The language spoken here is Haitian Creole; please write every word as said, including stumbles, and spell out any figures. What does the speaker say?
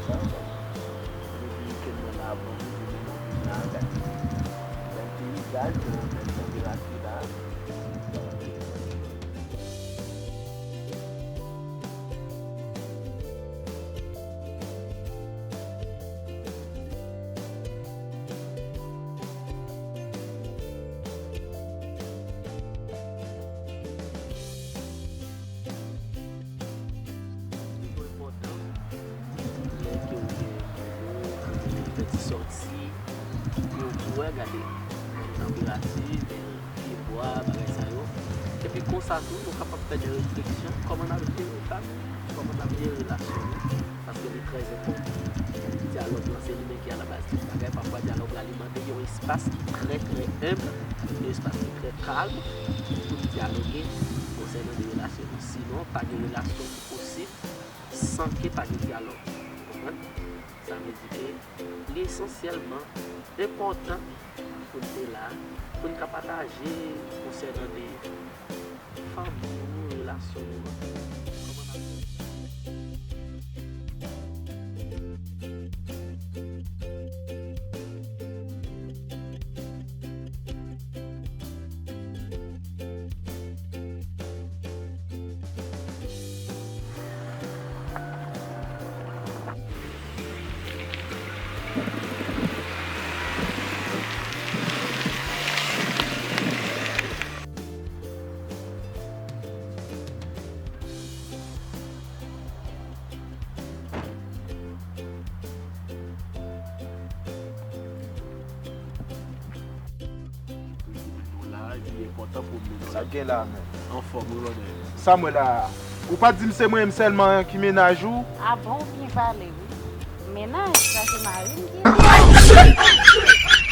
Depi wikenn nan la, bon, nou vin la, gade bèl peyizaj, bèl tanperati la. Toujou enpòtan, lè ke ou gen timoun, ou gen fè ti sòti, pou, pou wè, gade, tanperati, pyebwa, bagay sa yo. Epi konsa tou, nou kapab fè de refleksyon, kòman n ap jere sa, kòman n ap jere relasyon nou, paske li trè enpòtan. Dyalòg lan, se li menm ki alabaz tout bagay. Pafwa, dyalòg la, li mande yon espas ki trè, trè enb, yon espas ki trè kalm, pou n dyaloge konsènan de relasyon nou. Sinon, pa gen relasyon ki posib san ke pa gen dyalòg. Ou konprann? Sa vle di ke li esansyèlman enpòtan pou n te la, pou n ka pataje konsènan de fanmi nou, relasyon nou an. Kòman n ap fè? Nou la, li enpòtan pou nou la. Sa gen la menm? Anfòm, wi, brother. Sa m wè la a. Ou pa t di m se mwen menm sèlman ki mennaj ou? A bon, ou byen pale, wi. Mennaj, sa se mari m ki.